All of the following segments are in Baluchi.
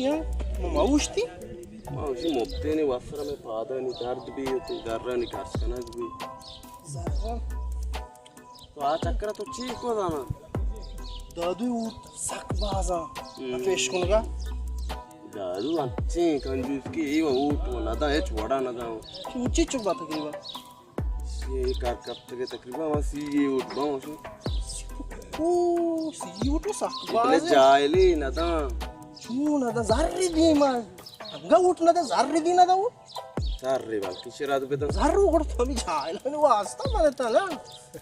ما اوشتی؟ ما اوشتی مبتین وفر میں پادانی درد بھی ہوتی، درانی کارس کنگ بھی۔ زران۔ تو آ چکر تو چی کو دانا؟ دادو اوٹ سک بازا۔ ہم۔ پیش کنگا۔ دادو انچیں کنجوس کی ای اوٹ و ندا ہچ وڑا ندا۔ اوچی چک بات تقریبا؟ یہ کار کپتگے تقریبا ما سی یہ اوٹ باں شو۔ او، سی اوٹ سک بلے بازے۔ جاہلی ندا۔ چون ندا زر دیما۔ انگا اوٹ ندا زر دی ندا اوٹ۔ زر ری بلکہ شراد بدن۔ زر گڑ تو ہمیں جاہلانی واسطہ بنتا نا۔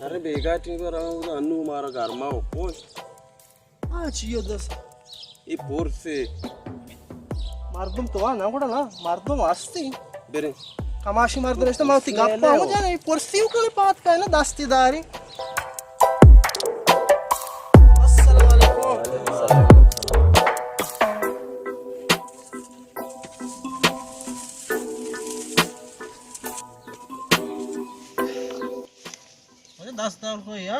ارے بیگا ٹیم پر انو مارا گرما و پوش۔ آ چیو دس؟ ای پورسے۔ مردم تو آ نہ گڑا نا، مردم ہستی۔ برے۔ کماشی مردم اشتا ما وتی گپ ہم جانے، ای پورسی و کنے پات کائے نا دستی داری۔ السلام علیکم۔ ارے دست دار کو یا؟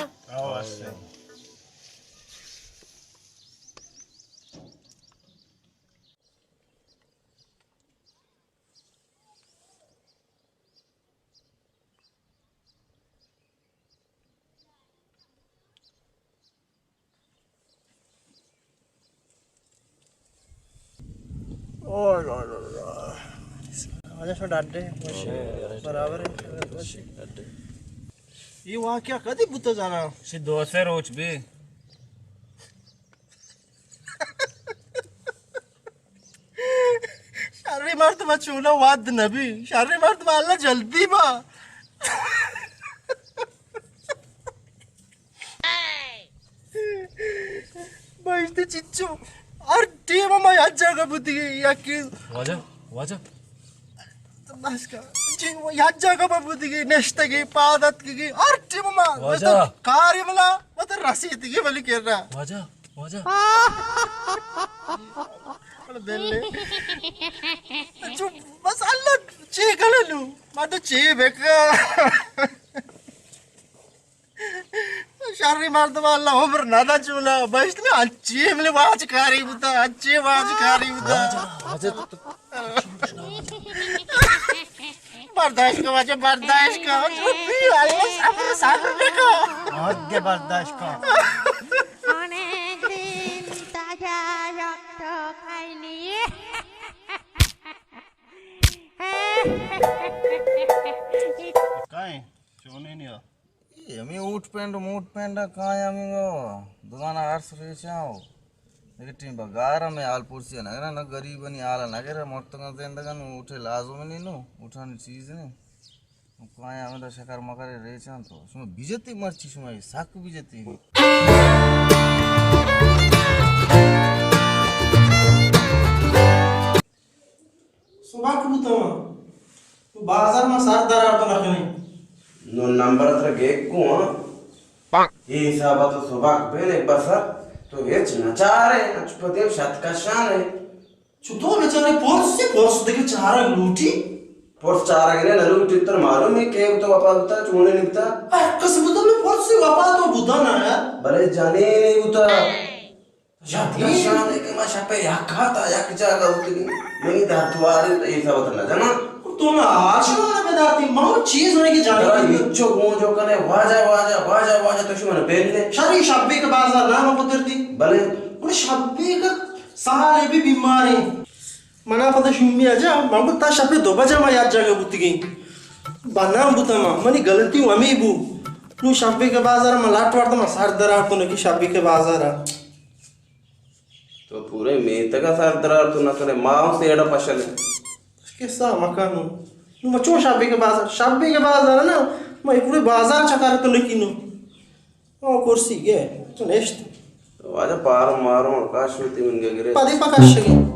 اوئے، اوئے، اوئے، اوئے۔ واجہ شما ڈاڈے، وش۔ برابر ہے، وش۔ یہ واقعہ کدی بوتا زانا؟ شی دو سے روچ بی۔ شریں مردم چونا واد نبی۔ شریں مردم اللہ جلدی با۔ بایشتے چچو، ہر ٹیم ما یک جاگہ بوتگی، یکی واجہ، واجہ۔ بس کا، جی، یک جاگہ ما بوتگی، نشتگی، پاد اتکگی، ہر ٹیم ما واجہ۔ کاری ملا، مت رسیتگی بلی کر رہا۔ واجہ، واجہ۔ بلے۔ چو، بس اللہ چی کنے نو؟ ما تو چی بکا؟ شریں مردم اللہ عمر ندا چونا، بشت میں انچی ملے واج کاری بوتا، انچی واج کاری بوتا۔ واجہ، واجہ، تو، تو برداشت کا واجہ، برداشت کا۔ اللہ صبر، صبر بکا۔ حد برداشت کا۔ অনেক দিন তাজা রক্ত খাইনি। کائیں؟ چونیں یا؟ اے ہمیں اوٹ پینڈ، موٹ پینڈ کائیں ہمیں گو۔ دکان ارس ریچاں ہو۔ لیکن ٹیم بگار ہمیں حال پرسی نگرا، نہ غریبانی حال نگرا، مرتگاں زندگاں اوٹے لازم نہیں نو، اوٹانی چیز نہیں۔ کائیں ہمیں دا شکر مکر ریچاں تو۔ شما بیجتی مرچی شما سک بیجتی۔ سبک بوتاں۔ تو بازار ما سر درا تو نہ کنی۔ نو نمبر تر گیک کو ہاں۔ اے حساب تو سبک بے نے بسر۔ تو ہچ نہ چارے، اچ پدیم شت کشانے۔ چو تو بیچارے پرس سے پرس دگہ چارگ لوٹی؟ پرس چارگ نے نہ لوٹی، تر معلوم ہے کہ تو وفا بوتا، چونے نبتا۔ ہر کس بوتا میں پرس سے وفا تو بوتا نا یار۔ بلے جانے نہیں بوتا۔ شان ہے کہ ما شپے یک ہاتا یک جاگہ ہوتگی۔ منی دار تواری تو ایسا وطن نہ جنا۔ تو نا آشان بداتی، ما چیز نہیں کہ جانے ترا کی۔ ہچو گونجو کنے، واجہ، واجہ، واجہ، واجہ، تو شو من بیل نے۔ شری شبے کے بازار نام پتر دی۔ بلے۔ اور شبے کا سارے بھی بیماری۔ منا پتہ شومی اجا، من گو تا شپے دو بجہ ما یک جاگہ بوتگی۔ بنام بوتا ما، منی غلطی ہمی بو۔ نو شبے کے بازار ما لاٹ وارتا ما سر درا کنگی شبے کے بازار۔ تو پورے میتگ ء سردرار تو نہ کنے، ما ہم سیڑ ء پشل ایں۔ قصہ مکن نو۔ نو ما چون شبی کے بازار، شبی کے بازار نا، ما یہ پورے بازار چکر تو نکی نو۔ او کرسی گے، تو نشت۔ تو واجہ پارم مارم کاش ہوتی من گرے۔ پدی پکش گے۔